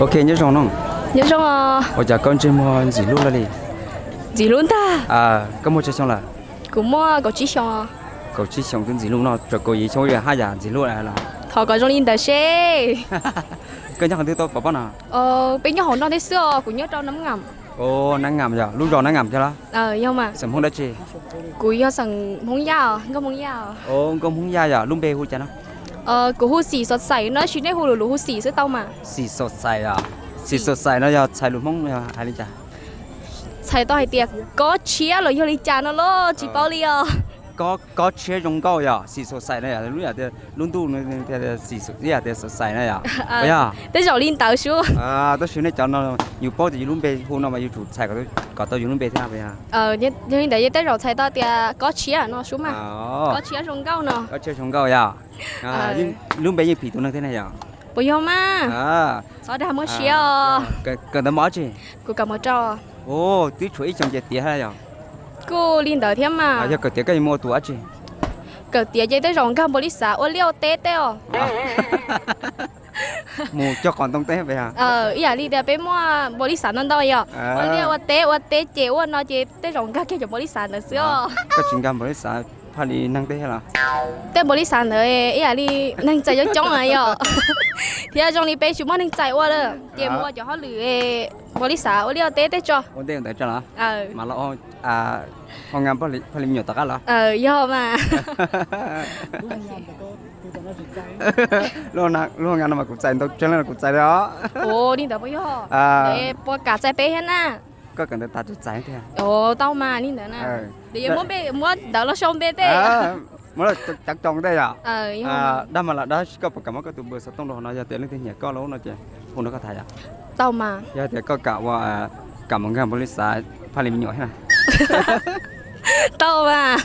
Ok, nyob zoo no. Nyob zoo os. Ua cas koj ntsej muag ntxim hlub luaj li? Ntxim hlub ntag. Koj muaj tsawg xyoo lawm? Kuv muaj kaum tsib xyoo. Kaum tsib xyoo twb ntxim hlub no, tsam kaum yim xyoo haj yam ntxim hlub lawm. Thov kom zoo li ntawd seb. Koj nyob qhov twg tuaj pov pob no? Peb nyob hauv no thiab xwb os, kuv nyob rau Nab Ngam. Nab Ngam yog lub zos Nab Ngam thiab los? Yog mas. Xeem Hmoob dab tsi? Kuv yog xeem Hmoob Yaj, nkauj Hmoob Yaj. Nkauj Hmoob Yaj yog lub npe hu cas no? Kuv hu Xim Xos Xais no, tab sis nej hu lus lus hu Xim xwb tau mas. Xim Xos Xais os. Xim Xos Xais no yog txhais lus Hmoob yog hais li cas? Txhais tau hais tias kob tshiab los yog li cas no los tsis paub li os. Kob tshiab zoo nkauj yog Xim Xos Xais no yog lub yam tias lub ntuj no tias Xim Xos Xais no yog. Tej zaum li ntawd xwb. Tab sis nej cov no yus paub tias yus lub npe hu no mas yus tsum txhais kom tau yus lub npe thiab. Yog li ntawd yeej tej zaum txhais tau tias kob tshiab no xwb mas. Kob tshiab zoo nkauj no. Kob tshiab zoo nkauj yog. Lub npe yeej phim tus neeg thiab ne yog? Puas yog mas? Txhob dag muab siab os. Kawm ntawv mos dab tsi? Kuv kawm mos rau. Twb tshuav ib xyoos ces tiav thiab yog? Kuj li ntawd thiab mas. Yog kawm tiav koj yuav mus ua tus dab tsi? Kawm tiav ces tej zaum nkag npaum li xav ua liaj ua teb tej os. Mus cog qos ntoo teb. Ib yam li tias peb muaj npaum li xav ntau ntau yog ua liaj ua teb, ua teb ces ua no ces tej zaum nkag kiag cov npaum li xav ntawd xwb os. Koj tsis nkag npaum li xav phaj li neeg teb los? Tej npaum li xav ntawd ib yam li neeg txais coob coob na yog, thiab zoo li peb tsis muaj neeg txais ua lawm ces mus ua cov hauj lwm npaum li xav ua liaj ua teb tej tso. Ua ntej ntawd tso los? Mas los ho nga phaj li me nyuam tom qab los? Yog mas. Lub ho nga no mas kuv txais ntau tseeb li kuv txais li os. Ua li ntawd puas yog? Puas kam txais peb thiab na? Koj kawm ntawv tas txais thiab? Tau mas li ntawd na. Muab ntawv los sau npe tej. Muab los cav coo tej yom. Dag mas lam dag koj puas kam muab koj tus npawb xov tooj rau hauv no, yog tias leej twg nyiam koj los no ces hu nrog koj tham yom. Tau mas. Yog tias koj kam ua, kam mus nkag npaum li xav phaj li me nyuam thiab na. Tau mas.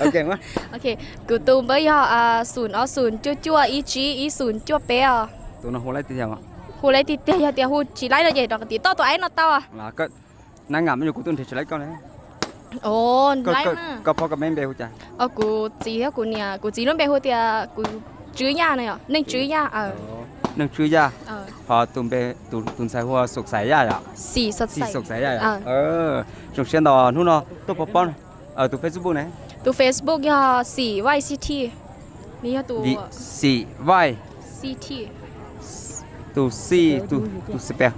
Kuv tus npawb yog xum ob xum cuaj cuaj ib tsib ib xum cuaj peb os. Tus no hu laib tiag tiag? Hu laib tiag tiag, yog tias hu tsis laib no ces rov qab tiv toj tus aib no tau. Nab Ngam me nyuam kuv tuaj nrhiav tsis laib koj ne. Koj phob koj me npe hu cas? Kuv txiv thiab kuv niam, kuv txiv lub npe hu tias kuv Tswb Yaj no yom, Neej Tswb Yaj. Neej Tswb Yaj. Ho tus npe, tus ntxhais hu Xom Xais Yaj yom? Xim Xom Xais Yaj yom? Zoo siab ntau hnub no tuaj pov pob. Tus Facebook ne? Tus Facebook yog Xim Vaj City. Nws yog tus Xim Vaj City. Tus Xim, tus, tus spell.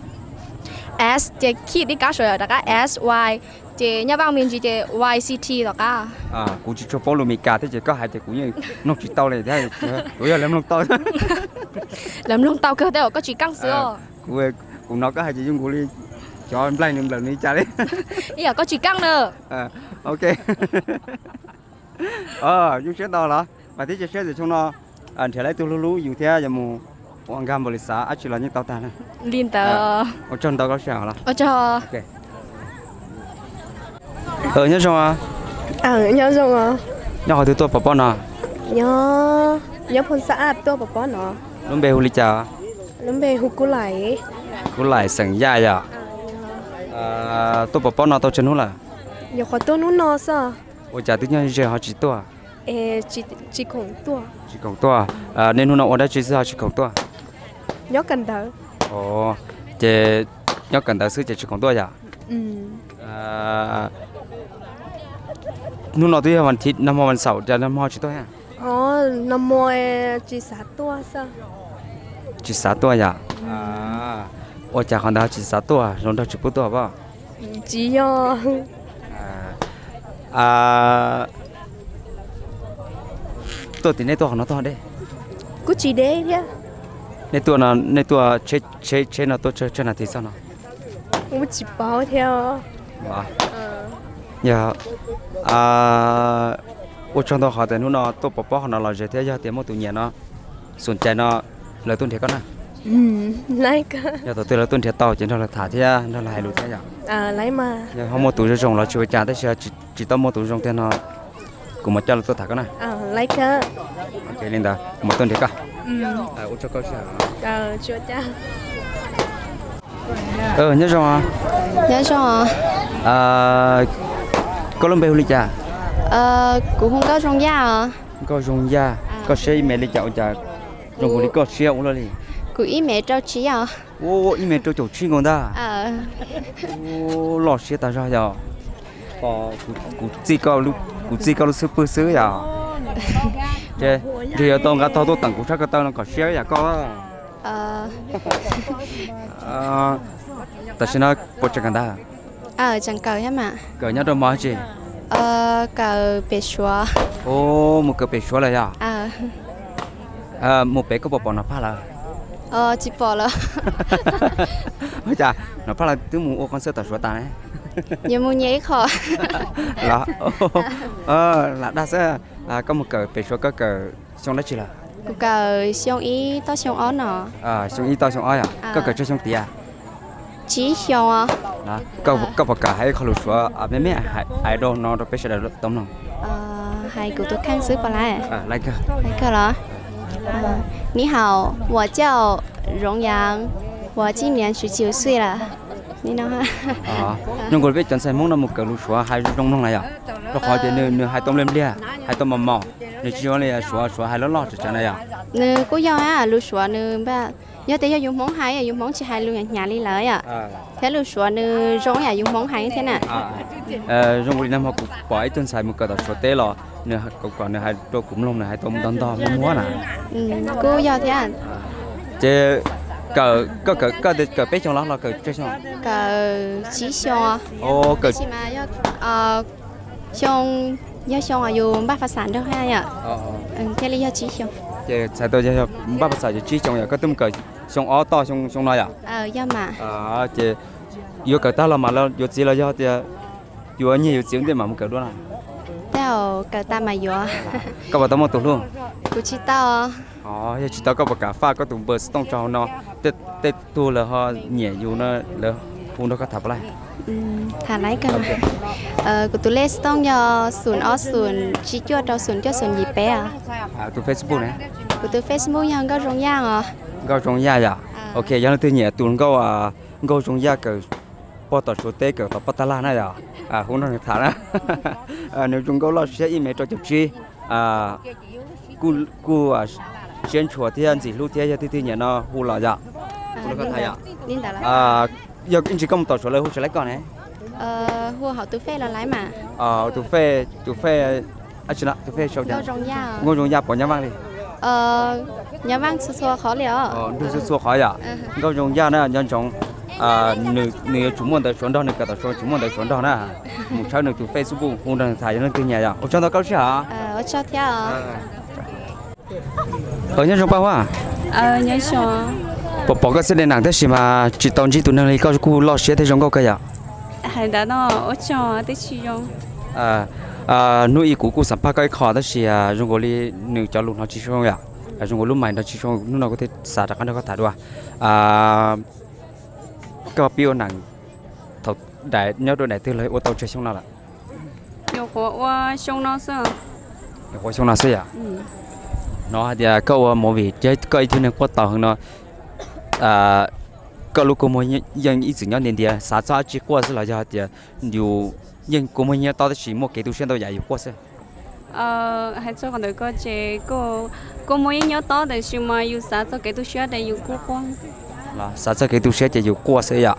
S ces khij tib kab saum rov qab S Y, ces nyob Vaj Me Ntsis ces Y C T tom qab. Kuv tsis tshua paub lus Meskas thiab ces koj hais ces kuv yeej mloog tsis tau li thiab, kuv yog lawv mloog tau. Lawv mloog tau kawg tej zaum koj tsis keej xwb os. Kuv, kuv hnov koj hais ces zoo nkaus li cov nplaig nws nplawm nws li cas li. Ib yam koj tsis keej na. Ok. Zoo siab ntau los mas thiab cia siab tias xyoo no nrhiav laib tug hlub hlub yus thiab yuav mus ua nkag npaum li xav dab tsi los yeej tau tag na. Li ntawd. Ua tsaug ntau koj sij hawm los. Nyob zoo. Nyob zoo. Nyob qhov twg tuaj pov pob no? Nyob Phoo Xa Aj tuaj pov pob no. Lub npe hu li cas? Lub npe hu Kub Laim. Kub Laim xeem Yaj yom? Tuaj pov pob no tau tsawg hnub lawm? Nyuam qhuav tuaj hnub no xwb. Ua cas twb nyob ze ho tsis tuaj? Tsis khoom tuaj. Tsis khoom tuaj. Nej hnub no ua dab tsi xwb ho tsis khoom tuaj? Nyob kawm ntawv. Ces nyob kawm ntawv xwb ces tsis khoom tuaj yom? Hnub no twb yog vas thiv, nag hmo vas xaum cas nag hmo tsis tuaj thiab? Nag hmo tsis xav tuaj xwb. Tsis xav tuaj yom? Ua cas qhov ntawd tsis xav tuaj, hluas nraug tsis pub tuaj pob? Tsis yog. Tuaj tim nej tuaj qhov no tuaj deb? Kuj tsis deb thiab. Nej tuaj no, nej tuaj tsheb, tsheb no tuaj tsawg nas this txog no? Kuj tsis paub thiab. Yog, ua tsaug ntau qhov tias hnub no tuaj pov pob qhov no los ze thiab, yog tias muaj tus nyiam no, xum cais no, lawv tuaj nrhiav koj na. Yog thaum twg lawv tuaj nrhiav tau ces nrog lawv tham thiab nrog lawv hais lus thiab yom. Yog ho muaj tus zoo zoo los tsis ua cas, tab sis tsis tau muaj tus zoo tiag no kuv mam coj lawv tuaj tham koj na. Li ntawd kuv mam tuaj nrhiav koj. Ua tsaug koj. Nyob zoo. Nyob zoo. Koj lub npe hu li cas? Kuv hu Nkauj Zoo Yaj os. Nkauj Zoo Yaj, koj siab ib me li cas ua cas zoo nkaus li koj siab ua luaj li? Kuv ib mev rau tsib os. Ua ib mev rau caum tsib nkaus ntag. Loj siab tas zog yog. Kuv txij koj lub xub pwg xwb yog. Ntshe yuav tau nqa tog tuaj teem kuv sab ko taw no kom siab yam koj. Tam sim no puas tseem kawm ntawv? Tseem kawm thiab mas. Kawm nyob rau mos tsi? Kawm pem Suav. Mus kawm pem Suav lawm yog? Mus pem koj puas pom Nom Phaj lawm? Tsis pom lawm. Ua cas Nom Phaj lawv twb mus ua qhov xwb tom Suav tas ne? Yuav mus nyias ib qho. Los, lam dag xwb, koj mus kawm pem Suav koj kawm xyoo dab tsi lawm? Kuv kawm xyoo ib toj xyoo ob no. Xyoo ib toj xyoo ob yom? Koj kawm tsawg xyoo tiav? Tsib xyoo. Koj puas kam hais ib qho lus Suav me me hais rau no rau peb sawv daws tau mloog? Hais kuv tus kheej xwb puas laib? Kawg los. 你好，我叫荣阳，我今年十九岁了。 Zoo nkaus li peb cov ntxhais Hmoob no mus kawm lus Suav hais zoo zoo mloog na yom, rau qhov tias nws hais tau npliag npliag, hais tau mos mos, nws tsis zoo li Suav, Suav hais loj loj tsav tsav na yom. Nws kuj yog lus Suav nws, yog tias yog yus Hmoob hais, yus Hmoob tsis hais lus hnyav hnyav li lawv yom, thiab lus Suav nws zoo yam yus Hmoob hais thiab na. Zoo nkaus li nag hmo kuv pom ib tug ntxhais mus kawm tom Suav teb los nws kom nws hais rau kuv mloog, nws hais tau ntog ntog muag muag na. Kuj yog thiab. Ces kawm, koj kawm, koj tias kawm peb xyoo los los kawm tsawg xyoo? Kawm tsib xyoo. Tab sis mas yog xyoo, yog xyoo yus npaj phas xam nraug thiab yom, thiaj li yog tsib xyoo. Ces txhais tau yog npaj phas xam yog tsib xyoo yom, koj twb mus kawm xyoo ob toj xyoo no yom? Yog mas. Ces yuav kawm tag los mas yuav txiv los yog tias yuav nyiag yus txiv ua ntej mam mus kawm dua na? Tej zaum kawm tas mas yuav. Koj puas tau muaj tus hlub? Kuv tsis tau. Yog tsis tau koj puas kam faj koj tus npawb xov tooj tso hauv no, tej tug lawv ho nyiam yus no, lawv hu nrog koj tham puas laij? Tham laij kawg. Kuv tus lej xov tooj yog xoom ob xoom tsib cuaj rau xoom cuaj xoom yim peb. Tus Facebook ne? Kuv tus Facebook yog Nkauj Zoo Yaj os. Nkauj Zoo Yaj yom? Ok, yog leej twg nyiam tus nkauj, Nkauj Zoo Yaj kawm pog tom Suav teb kawm tom pog taj laj na yom, hu nrog nws tham na. Nws zoo nkauj loj siab ib mev rau caum tsib, kuj siab ntshua thiab ntxim hlub thiab, yog leej twg nyiam no hu los yom. Yog ib ntsis koj mus tom Suav lawv hu tsis laib koj ne? Hu hauv tus Face los laib mas. Tus Face, tus Face, tus Face sau cas? Nkauj Zoo Yaj puas nyob Vaj li? Nyob Vaj txhua txhua qhov li os. Nrog txhua txhua qhov yom. Nkauj Zoo Yaj na nyob Ntsoo, nws yuav tsum muaj ntawv Suav nrog, nws kawm tom Suav tsum muaj ntawv Suav nrog na. Mus tshawb nws tus Facebook hu nrog nws tham yog leej twg nyiam yom. Ua tsaug ntau koj lub sij hawm. Nyob zoo Paj Huab. Pom pom koj txhij dej nam tab sis mas tsis tau ntsib tus neeg li koj kuj loj siab thiab zoo nkauj kawg yom. Hnub ib kuv kuj xam phaj koj ib qho tab sis zoo nkaus li nws cov lus no tsis zoo yom. Zoo nkaus lub mais no tsis zoo, hnub no kuv thiaj xav rov qab nrog koj tham dua. Koj pib ua neeg thaum daim nyob rau daim twg los ua tau tsawg xyoo no lawm? Nyuam qhuav ua xyoo no xwb. Nyuam qhuav xyoo no xwb yom. Hnov hais tias koj ua movie ces koj ib tug neeg quaj tau heev no, koj lub kua muag yeej ib txwm nyob ntiav ntiav xav txog dab tsi quaj xwb los yog tias yus yeej kua muag nyob tob tab sis muaj kev tu siab ntau yam yus quaj xwb? Hais txog qhov ntawd ko ces kua muag yeej nyob tob tab sis mas yus xav txog kev tu siab ces yus kuj quaj. Xav txog kev tu siab ces yus quaj xwb yom.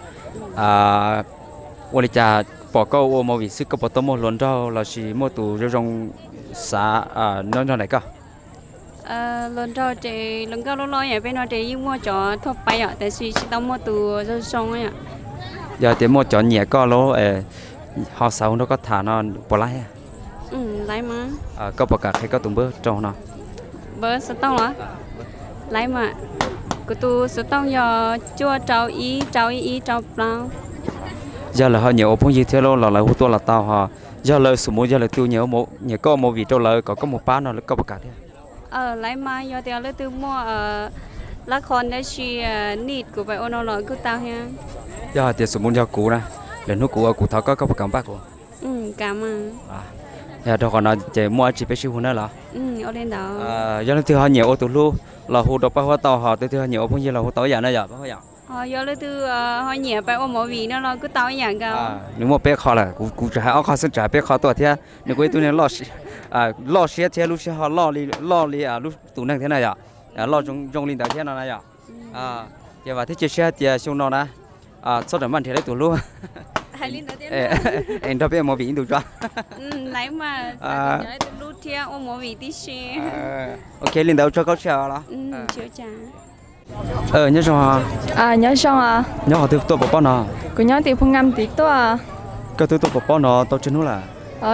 Ua li cas pom koj ua movie xwb koj puas tau muaj hluas nraug los sis muaj tus zoo zoo xav nyob nrog nraim koj? Hluas nraug ces hluas nkauj loj loj yam peb no ces yeej muaj cov thuaj pais yom, tab sis tsis tau muaj tus zoo zoo yom. Yog tias muaj cov nyiam koj lawm ho xav hu nrog koj tham no puas laib? Koj puas kam qhia koj tus npawb rau no? Npawb xov tooj los? Laib mas. Kuv tus xov tooj yog cuaj rau ib rau ib ib rau plaub. Yog lawv ho nyiam ua phooj ywg thiab los lawv hu tuaj los tau ho. Yog lawv xum mus yog lawv tus nyiam koj ua movie rau lawv kom koj mus pab no koj puas kam thiab? Laib mas, yog tias leej twg muaj lab qhov tab sis nij kuv pab ua no los kuj tau thiab. Yog hais tias xum mus yog kuv na, lwm hnub kuv ua kuv thov koj koj puas kam npaj kuv? Yog rau qhov no ces muaj dab tsi peb sib hu na los? Yog leej twg ho nyiam ua tus hlub los hu rau Paj Huab tau, ho leej twg ho nyiam ua phooj ywg los hu tau ib yam na yom Paj Huab yom? Yog leej twg ho nyiam pab ua movie no los kuj tau ib yam nkaus. Nws muaj peb qho lawm, kuv tsis hais ob qho xwb, tsis hais peb qho tuaj thiab. Nws kuj ib tug neeg loj siab thiab lub siab ho loj li, loj li lub tus neeg thiab na yom. Loj zoo li ntawd thiab no na yom. Ces vam thiab cia siab hais tias xyoo no na, txhob rawm maj nrhiav lawv tus hlub, es nrog peb ua movie ib ntus tso. Ok, li ntawd ua tsaug koj sij hawm los. Nyob zoo. Nyob zoo. Nyob qhov twg tuaj pov pob no? Kuv nyob tim Phu Ngam tim tuaj. Koj twb tuaj pov pob no tau tsawg hnub lawm?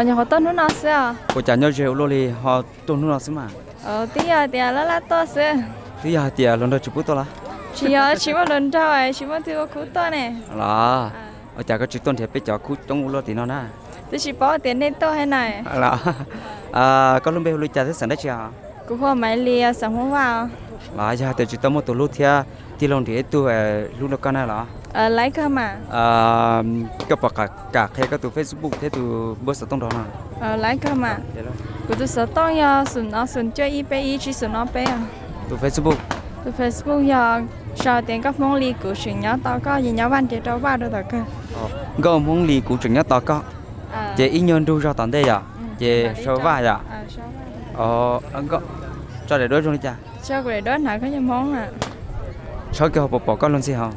Nyuam qhuav tuaj hnub no xwb os. Ua cas nyob ze ua luaj li ho tuaj hnub no xwb mas? Twb yog tias laj laj tuaj xwb. Twb yog hais tias hluas nraug tsis pub tuaj los? Tsis yog, tsis muaj hluas nraug, tsis muaj twg ua khub tuaj ne. Los, ua cas koj tsis tuaj nrhiav peb cov khub coob ua luaj tim no na? Twb tsis paub tias nej tuaj thiab na. Koj lub npe hu li cas thiab xeem dab tsi os? Kuv hu ua Maiv Lis, xeem Hmoob Vaj. Los yog hais tias tsis tau muaj tus hlub thiab tig los nrhiav ib tug hlub rau koj na los? Laib kawg mas. Koj puas kam qhia koj tus Facebook thiab tus npawb xov tooj rau no? Laib kawg mas. Kuv tus xov tooj yog xum no xum cuaj ib peb ib tsib xum no peb. Tus Facebook? Tus Facebook yog sau tias Nkauj Hmoob Lis kuv tseem nyob tos koj, ces nyob Vaj Nriag rau Vaj rau tom kawg. Nkauj Hmoob Lis kuv tseem nyob tos koj. Ces ib nyuag nrug zog tom ntej yom, ces sau Vaj yom. Tso daim duab zoo li cas? Tshawb kiag ho puas pom koj lub ntxig ho?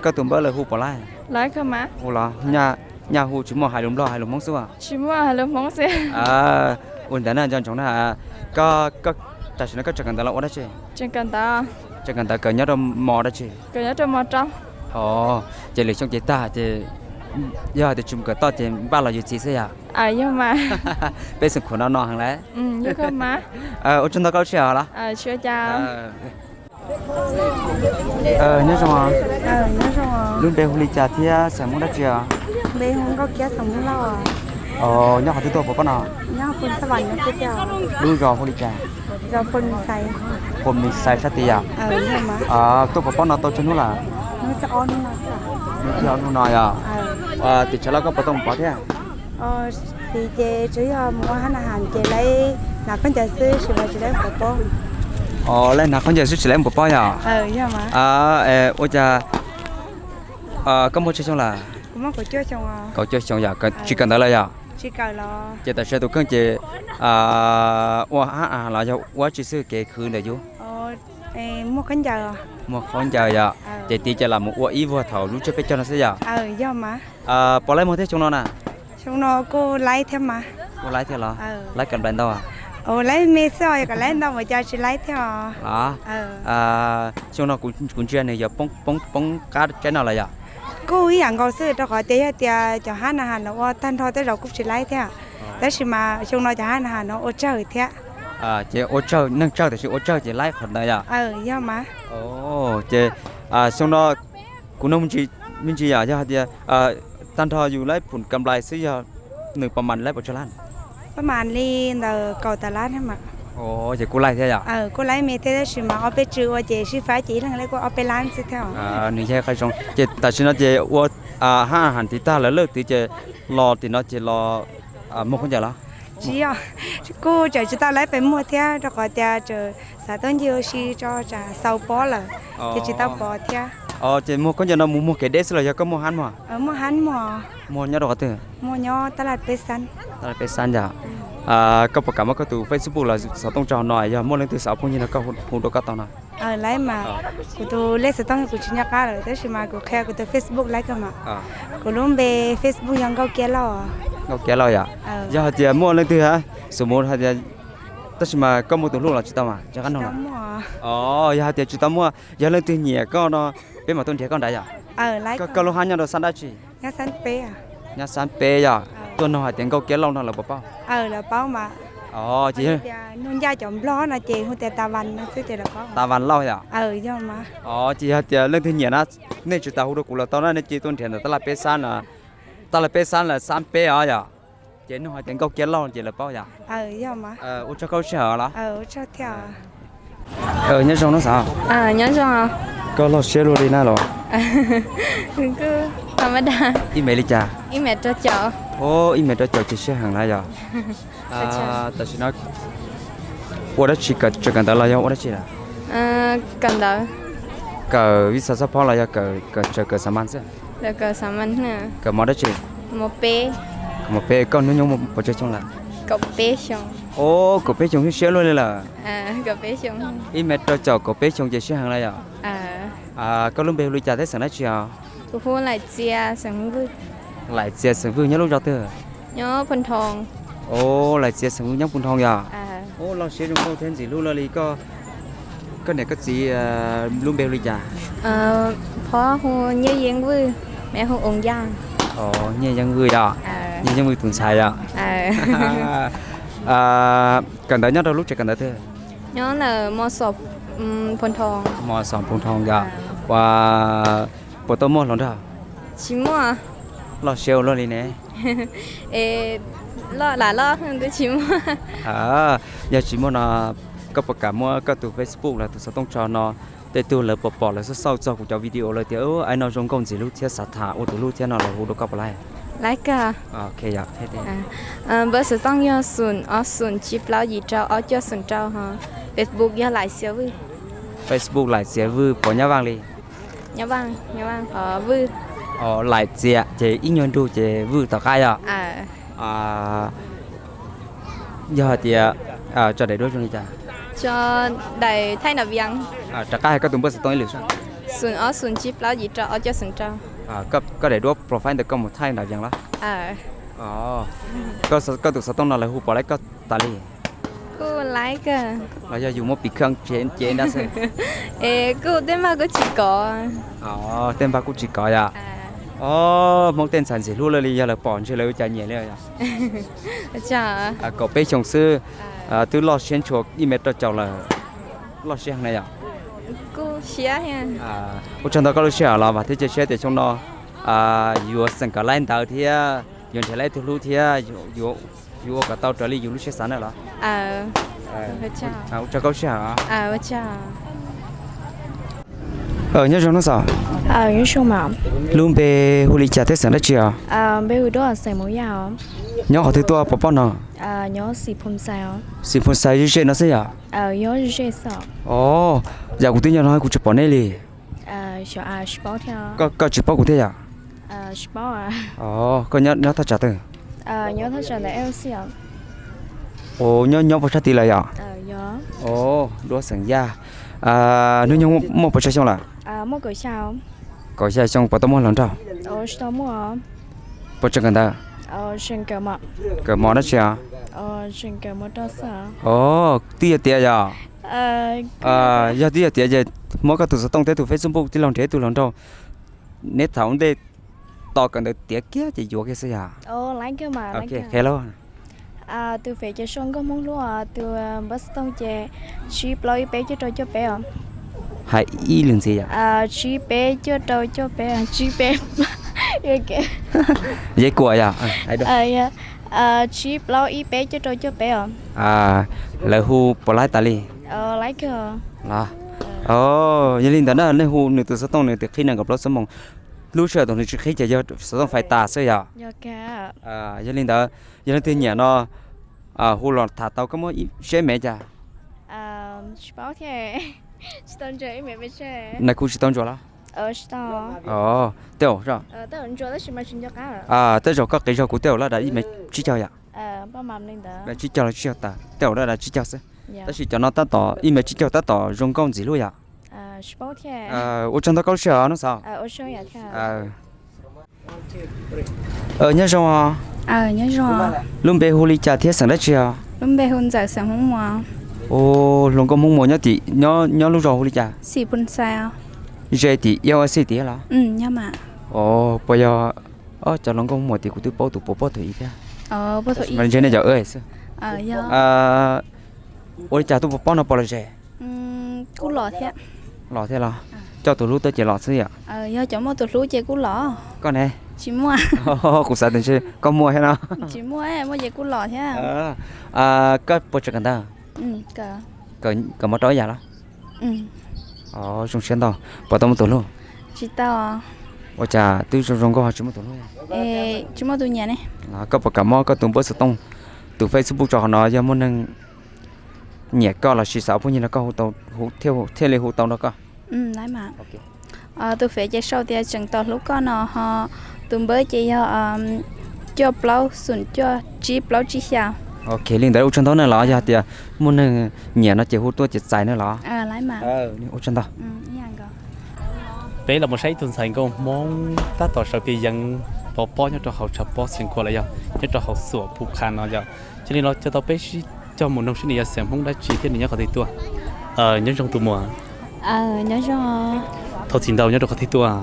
Koj tus npawb lawv hu puas laib? Hu los? Nyaj hu tsis muaj, hais lus Nplog hais lus Hmoob xwb. Ua ntawd na nco ntsoov na. Koj, tam sim no koj tseem kawm ntawv los ua dab tsi? Tseem kawm ntawv kawm nyob rau mos dab tsi? Ces lwm xyoo ces tag ces yog hais tias tsis mus kawm toj ces npaj los yuav txiv xwb yom? Peb xeem khuam no no heev lawm. Ua tsaug ntau koj lub sij hawm los. Nyob zoo. Lub npe hu li cas thiab xeem Hmoob dab tsi os? Nyob qhov twg tuaj pov pob no? Lub zos hu li cas? Phu Mis Xais sab tid yom? Tuaj pov pob no tau tsawg hnub lawm? Hnub thib ob hnub no yom? Tim tshav loj koj puas tau mus pov thiab? Laib hnav khaub ncaws xwb tsis laib pov pob. Os, laib hnav khaub ncaws xwb tsis laib pov pob yom? Ua cas koj muaj tsawg xyoo lawm? Kaum cuaj xyoo yom, tsis kawm ntawv lawm yom? Ces tam sim no tus kheej ces ua hab los yog ua dab tsi xwb kev khwv ntawm yus? Muag khaub ncaws yom, ces tiv ces lam mus ua ib vuag thaum lub tsiab peb caug no xwb yom? Puas laib muag thiab xyoo no na? Xyoo no kuj laib thiab mas. Kuj laib thiab los? Laib kam nplais ntau? Laib me xwb os, yog kom laib ntau mas cas tsis laib thiab os. Xyoo no kuv ntsia nws yuav poob qab tsaib no lawm yom? Kuj ib yam nkaus xwb, rau qhov tias yog tias cov hab na has no ua tag nrho tej zaum kuj tsis laib thiab, tab sis mas xyoo no cov hab na has no ua tsawg thiab. Ces ua tsawg, neeg tsawg tiam sis ua tsawg ces laib qhov ntawd yom? Yog mas. Ces xyoo no kuv nug me ntsis yom, yog hais tias tag nrho yus laib phum kam nplais xwb yog nws pab mas laib puas tsawg lab? Pab mas li ntawm kaum tawm lab thiab mas. Ces kuj laib thiab yom? Kuj laib me thiab tab sis mas ob peb tswv ua ces sib faib ces ib leeg laib kuj ob peb lab xwb thiab. Nws yog qhov zoo. Ces tam sim no ces ua hab has tiv tag lawv lawb tid ces los tim no ces los muag khaub ncaws los? Tsis yog, kuj tseem tsis tau laib pes muag thiab rau qhov tias tseem xav tuaj ncig ua si tso tsam xaus pob lawm, ces tsis tau pov thiab. Ces muag khaub ncaws no mus muag kev deb xwb los yog koj muaj hab muag? Muaj hab muag. Muag nyob rau qhov twg? Muag nyob tab laj peb xab. Tab laj peb xab yom? Koj puas kam muab koj tus Facebook los xov tooj tso no, yog muaj leej twg xav ua phooj ywg no koj hu dua koj tau no. Laib mas, kuv tus lej xov tooj kuv tsis nco qab lawm tab sis mas kuv qhia kuv tus Facebook laib kawg mas. Kuv lub npe Facebook yog Nkauj Kiab Lauj. Nkauj Kiab Lauj yom? Yog hais tias muaj leej twg, xus mus hais tias, tab sis mas koj muaj tus hlub los tsis tau mas? Os, yog hais tias tsis tau muaj, yog leej twg nyiam koj no peb mam tuaj nrhiav koj nrad yom? Koj lub hab nyob rau xab dab tsi? Nyob xab peb yom? Tuaj nug hais tias Nkauj Kiab Lauj no lawv puas paub? Lawv paub mas. Os, ces nug ncaj cov Nplog no ces hu tias Tas Vas no xwb ces lawv paub. Tas Vas Lauj yom? Os, ces yog tias leej twg nyiam na, nej tsis tas hu rau kuv los tau na, nej cia tuaj nrhiav ntawm tab laj peb xab na, tab laj peb xab lawm xab peb os yom? Ces nug hais tias Nkauj Kiab Lauj ces lawv paub yom? Ua tsaug koj lub sij hawm los. Nyob zoo no xav. Nyob zoo. Koj loj siab luaj li na los? Ib mev li cas? Ib mev rau caum ces siab heev na yom? Tam sim no ua dab tsi, kawm tseem kawm ntawv los yog ua dab tsi lawm? Kawm ntawv. Kawm vib xav xab phob los yog kawm, kawm tseem kawm xav mas xwb? Kawm mos dab tsi? Mos peb. Koj hnub nyoog muaj pes tsawg xyoo lawm? Kaum peb xyoo. Ov, kaum peb xyoos siab luaj li lawm. Ib mev rau caum kaum peb xyoos ces siab heev lawm yom. Koj lub npe hu li cas thiab xeem dab tsi os? Laim Txias xeem Vwj, nyob lub zos twg? Ov, Laim Txias xeem Vwj nyob Pus Nthoo yom. Ov, loj siab zoo nkauj thiab ntxim hlub luaj li. Koj niam koj txiv lub npe hu li cas? Phov hu Nyiaj Yeeb Vwj, meb hu Oos Yaj. Ov, Nyiaj Yeeb Vwj yom. Nyiaj Yeeb Vwj tus ntxhais yom. Kawm ntawv nyob rau lub tsev kawm ntawv twg? Nyob ntawm Mos Xom Pus Nthoo yom. Ua, puas tau muaj hluas nraug? Tsis muaj. Loj siab ua luaj li ne. Es loj lam loj twb tsis muaj. Yog tsis muaj no, koj puas kam muab koj tus Facebook los tus xov tooj tso no, tej tug lawv pom pom lawv xauj xauj txog kuv cov video lawv tias aib no zoo nkauj ntxim hlub thiab xav tham ua tus hlub thiab no lawv hu rau koj puas laib? Laib kawg. Npawb xov tooj yog xoom ob xoom tsib plaub yim rau ob cuaj xoom rau ho. Facebook yog Laim Txias Vwj. Facebook Laim Txias Vwj puas nyab vaj li? Nyab vaj, nyab vaj, Vwj. Laim Txias ces ib nyuag nrug ces Vwj tom qab yom. Yog hais tias tso daim duab zoo li cas? Tso daim thaij nram vias. Rov qab hais koj tus npawb xov tooj ib lwm soj. Xoom ob xoom tsib plaub yim rau ob cuaj xoom rau. Koj daim duab profile ntawd koj mus thaij nram vias los? Koj tus xov tooj no lawv hu puas laib koj tas li? Kuj laib kawg. Los yog yus muab pim khaj cev nrab xwb? Es kuj tej npag kuj tsis kov. Tej npag kuj tsis kov yom. Hmoob tej ntxhais ntxim hlub luaj li, yog lawv pom ntshe lawv ua cas nyiam li yom. Kaum peb xyoos xwb, twb loj siab ntshua ib mev rau caum lawm, loj siab heev na yom. Ua tsaug ntau koj lub sij hawm los vam thiab cia siab tias xyoo no yuav xeem kom laib ntawv thiab yuav nrhiav laib tug hlub thiab yuav ua kom tau raws li yus lub siab xav na los. Ua tsaug koj lub sij hawm. Nyob zoo nawb xav. Lub npe hu li cas thiab xeem dab tsi os? Nyob qhov twg tuaj pov pob no? Xim Phoo Xais ze ze no xwb yom? Yam kuv twb nyob no kuv tsis pom nej li. Koj tsis paub kuv thiab yom? Koj nyob thaj tsam twg? Nyob nyob puag sab tid lawm yom? Duab xeem Yaj. Hnub nyoog muaj puas tsawg xyoo lawm? Kaum xya xyoo, puas tau muaj hluas nraug? Puas tseem kawm ntawv? Kawm mos dab tsi os? Twb yog tiav yom? Yog twb yog tiav ces muab koj tus xov tooj thiab tus Facebook tij laug nrhiav ib tug hluas nraug neb thaum ntej tos kawm ntawv tiav kiag ces yuav kiag xwb yom? Qhia lauj. Tus fev ces sau nkauj Hmoob hlub os, tus npawb xov tooj ces tsib plaub ib peb cuaj rau cuaj peb os. Hais ib lwm ntxiv yom? Tsib peb cuaj rau cuaj peb, tsib peb, Yeb Kuam yom? Tsib plaub ib peb cuaj rau cuaj peb os. Lawv hu puas laib tas li? Laib kawg. Yog li ntawd na nej hu nws tus xov tooj nws tias qhib nees nkaum plaub xuab moos, lub sij hawm thaum nws tsis qhib ces yog xov tooj fais tas xwb yom? Yog li ntawd yog leej twg nyiam no hu los tham tau koj muab seb mev cas? Nais khu tsis tau ntsuas los? Tej zaum tej zaum koj qiv zog kuv tej zaum laj dav ib mev tsib caug yom? Tsib caug los tsib caug tawm, tej zaum laj dav tsib caug xwb. Tab sis cov no tab tom ib mev tsib caug tab tom zoo nkauj ntxim hlub yom? Ua tsaug ntau koj lub sij hawm no xav. Nyob zoo os. Lub npe hu li cas thiab xeem dab tsi os? Ua, hluas nkauj Hmoob Muas nyob tim, nyob lub zos hu li cas? Ze tim Iab Xij tim los? Puas yog, cov hluas nkauj Hmoob Muas tim kuv twb paub tus puas pob thaum ub thiab. Ntshe nej cov xwb. Ua li cas tuaj puas pob no puas lom zem? Los thiab los? Coj tus hlub tuaj ces los xwb yom? Koj ne? Kuv xav tias ntshe koj muaj thiab no. Koj puas tseem kawm ntawv? Kawm mos rau ib yam los? Zoo siab ntau. Puas tau muaj tus hlub? Ua cas twb zoo zoo nkauj ho tsis muaj tus hlub? Koj puas kam muab koj tus npawb xov tooj, tus Facebook tso qhov no, yog muaj neeg nyiam koj los sis xav ua phooj ywg no koj thiaj li hu tau nrog koj. Tus fev ces sau tias tseem tos hlub koj no ho, tus npawb ces yog cuaj plaub xoom cuaj tsib plaub tsib xya. Ok, li ntawd ua tsaug ntau na los yog tias muaj neeg nyiam no ces hu tuaj ces txais na los. Ua tsaug ntau. Peb los mus saib ib tug ntxhais nkauj Hmoob tab tom sawv pis yees pov pob nyob rau hauv tshav pob Xiav Khuam los yog nyob rau hauv Xuam Phu Qha no yom. Yog li no coj tau peb sib coj mus noog seb nws yog xeem Hmoob dab tsi thiab nws nyob qhov twg tuaj. Nyob zoo tus muam. Nyob zoo. Thov txim ntau, nyob rau qhov twg tuaj?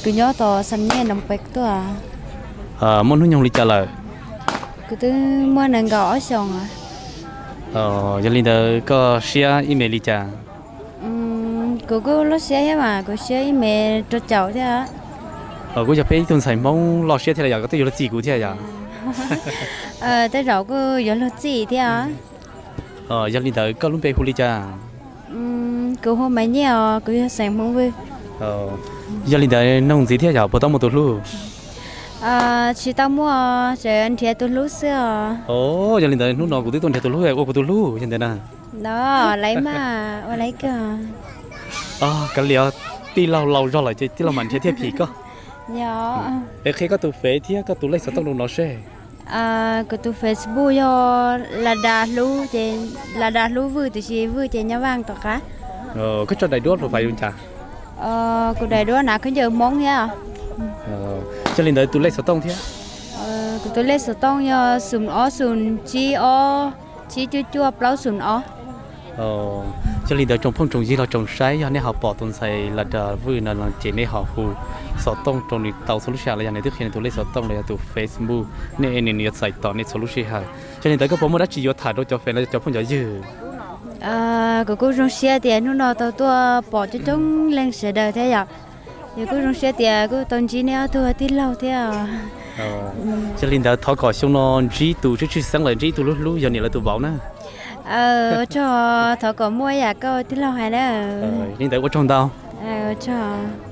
Kuv nyob tom Xam Nyej Noom Pes tuaj. Muaj hnub nyoog li cas lawm? Kuv twb muaj nees nkaum ob xyoos. Yog li ntawd koj siab ib me li cas? Kuv kuj loj siab thiab mas kuv siab ib me rau caum thiab. Kuj yog peb ib tug ntxhais Hmoob loj siab thiab los yog koj twb yuav luag txim kuv thiab yom? Tej zaum kuj yuav luag txim thiab. Yog li ntawd koj lub npe hu li cas? Kuv hu Maiv Nyiaj os, kuv yog xeem Hmoob Vwj. Yog li ntawd noog ntxiv thiab yog puas tau muaj tus hlub? Tsis tau muaj, tseem nrhiav tus hlub xwb os. Yog li ntawd hnub no kuv twb tuaj nrhiav tus hlub, ua kuv tus hlub yog ntawd na. No, laiv mas ua laiv kawg. Kav liam, tij laug laus zog lawm ces tij laug mam nrhiav thiaj phim koj. Es qhia koj tus Face thiab koj tus lej xov tooj rau no seb. Kuv tus Facebook yog Lada Hlub ces Lada Hlub Vwj, tiam sis Vwj ces nyob Vaj tom qab. Koj tso daim duab hluas fais zoo cas? Kuv daim duab hnav khaub ncaws Hmoob thiab. Yog li ntawd tus lej xov tooj thiab? Kuv tus lej xov tooj yog xoom ob xoom tsib ob tsib cuaj cuaj plaub xoom ob. Yog li ntawd tsoom phooj tsoom ywg los tsoom saib, yog nej ho pom tus ntxhais Lada Vwj no ces nej ho hu xov tooj rau nws tau txhua lub sij hawm los yog nws twb qhia nws tus lej xov tooj los yog tus Facebook, nej nws yuav txais tos nej txhua lub sij hawm. Yog li ntawd koj puas muaj dab tsi yuav tham rau cov Face los yog cov phooj cov ywg? Kuv kuj zoo siab tias hnub no tau tuaj pom coob coob leej sawv daws thiab yom. Yog kuj zoo siab tias kuj tau ntsib nej ob tug tij laug thiab. Yog li ntawd thov kom xyoo no ntsib tus tswv tswv xeeb lawm ntsib tus hlub hlub yog niam lawv tus vauv na. Ua tsaug, thov kom muaj yam koj tij laug hais na. Li ntawd ua tsaug ntau. Ua tsaug.